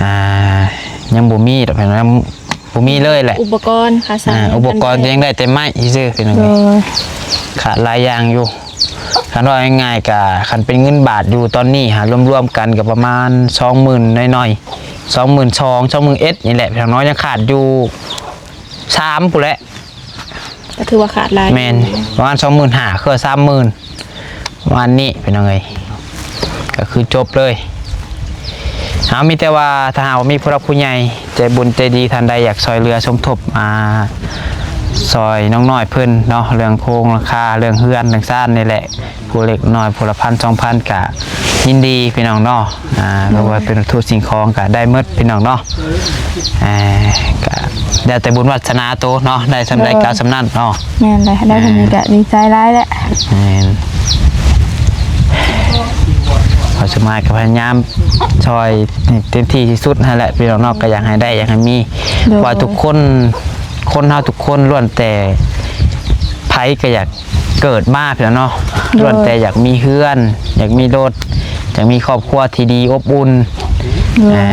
ອ່າ ຍັງບໍ່ມີດອກ ຍັງບໍ່ມີເລີຍແຫຼະ ອຸປະກອນຄ່າສ້າງ ອ່າ ອຸປະກອນຍັງໄດ້ແຕ່ໄມ້ຊື່ໆ ພີ່ນ້ອງ ໂດຍ ຂາດຫຼາຍຢ່າງຢູ່ ຄັນເວົ້າງ່າຍໆ ກະຄັນເປັນເງິນບາດຢູ່ຕອນນີ້ຫາລວມໆກັນກະປະມານສອງໝື່ນໜ້ອຍໆ ສອງໝື່ນສອງ ສອງໝື່ນເອັດນີ້ແຫຼະ ພີ່ນ້ອງເນາະ ຍັງຂາດຢູ່ສາມພຸ້ນແຫຼະ ກໍຖືວ່າຂາດຫຼາຍ ແມ່ນ ປະມານສອງໝື່ນຫ້າ ຄືສາມໝື່ນ ປະມານນີ້ພີ່ນ້ອງເອີຍ ກໍຄືຈົບເລີຍ ເຮົາມີແຕ່ວ່າຖ້າຫາກວ່າມີຜູ້ຫຼັກຜູ້ໃຫຍ່ໃຈບຸນໃຈດີທ່ານໃດຢາກຊ່ອຍເຫຼືອສົມທົບ ອ່າ ຊ່ອຍນ້ອງນ້ອຍເພິ່ນເນາະ ເລື່ອງໂຄງຫຼັງຄາ ເລື່ອງເຮືອນເລື່ອງຊານນີ້ແຫຼະ ຜູ້ເລັກນ້ອຍຜູ້ລະພັນສອງພັນ ກະຍິນດີພີ່ນ້ອງເນາະ ອ່າ ເພາະວ່າເປັນວັດຖຸສິ່ງຂອງກະໄດ້ໝົດພີ່ນ້ອງເນາະ ອ່າ ກະແລ້ວແຕ່ບຸນວາສະໜາໂຕເນາະ ໄດ້ສ່ຳໃດກະເອົາສ່ຳນັ້ນເນາະ ແມ່ນແຫຼະ ໄດ້ສ່ຳນີ້ກະດີໃຈຫຼາຍແຫຼະ ແມ່ນ ພໍ່ສົມໝາຍກະພະຍາຍາມຊ່ອຍໃຫ້ເຕັມທີ່ທີ່ສຸດຫັ້ນແຫຼະພີ່ນ້ອງເນາະ ກະຢາກໃຫ້ໄດ້ ຢາກໃຫ້ມີ ໂດຍ ວ່າທຸກຄົນ ຄົນເຮົາທຸກຄົນລ້ວນແຕ່ ໃຜກະຢາກ ເກີດມາພີ່ນ້ອງເນາະ ໂດຍ ລ້ວນແຕ່ຢາກມີເຮືອນ ຢາກມີລົດ ຢາກມີຄອບຄົວທີ່ດີອົບອຸ່ນ ໂດຍ ເອີ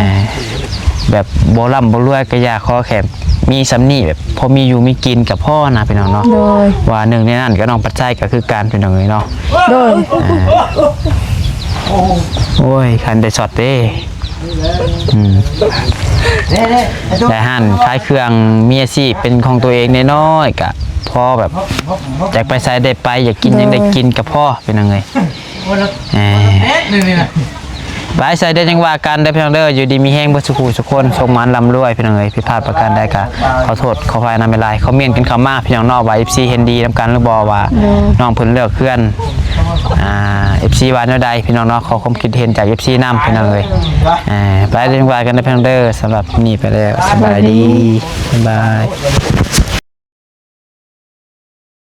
ແບບບໍ່ລ່ຳບໍ່ລວຍກະຢ່າ ຂໍແຄ່ມີສ່ຳນີ້ ແບບພໍມີຢູ່ມີກິນກະພໍນະພີ່ນ້ອງເນາະ ໂດຍ ວ່າໜຶ່ງໃນນັ້ນກະນ້ອງປັດໄຊກະຄືກັນພີ່ນ້ອງເອີຍເນາະ ໂດຍ ເອີ ໂອ້ຍ ຄັນໄດ້ຊັອດເດ້ ອືມ ໄດ້ຮ້ານຂາຍເຄື່ອງ ມີອາຊີບເປັນຂອງຕົວເອງນ້ອຍໆ ກະພໍແບບ ຢາກໄປໃສໄດ້ໄປ ຢາກກິນຫຍັງໄດ້ກິນກະພໍ ໂດຍ ພີ່ນ້ອງເອີຍ ເອີ ໄປໃສໄດ້ຈັ່ງວ່າກັນເດີພີ່ນ້ອງເດີ ຢູ່ດີມີແຮງເບິດສູ່ຜູ້ສູ່ຄົນ ໂຊກໝານລ່ຳລວຍພີ່ນ້ອງເອີຍ ຜິດພາດປະການໃດກະຂໍໂທດຂໍອະໄພນຳຫຼາຍໆ ຄອມເມັນກັນເຂົ້າມາພີ່ນ້ອງເນາະ ວ່າເອັຟຊີເຫັນດີນຳກັນຫຼືບໍ່ ວ່າ ໂດຍ ນ້ອງເພິ່ນເລືອກເຮືອນ ອ່າ ເອັຟຊີວ່າແນວໃດພີ່ນ້ອງເນາະ ຂໍຄວາມຄິດເຫັນຈາກເອັຟຊີນຳພີ່ນ້ອງເອີຍ ອ່າ ໄປຈັ່ງວ່າກັນເດີພີ່ນ້ອງເດີ ສຳລັບມື້ນີ້ໄປແລ້ວ ສະບາຍດີ ສະບາຍດີ ບາຍບາຍ.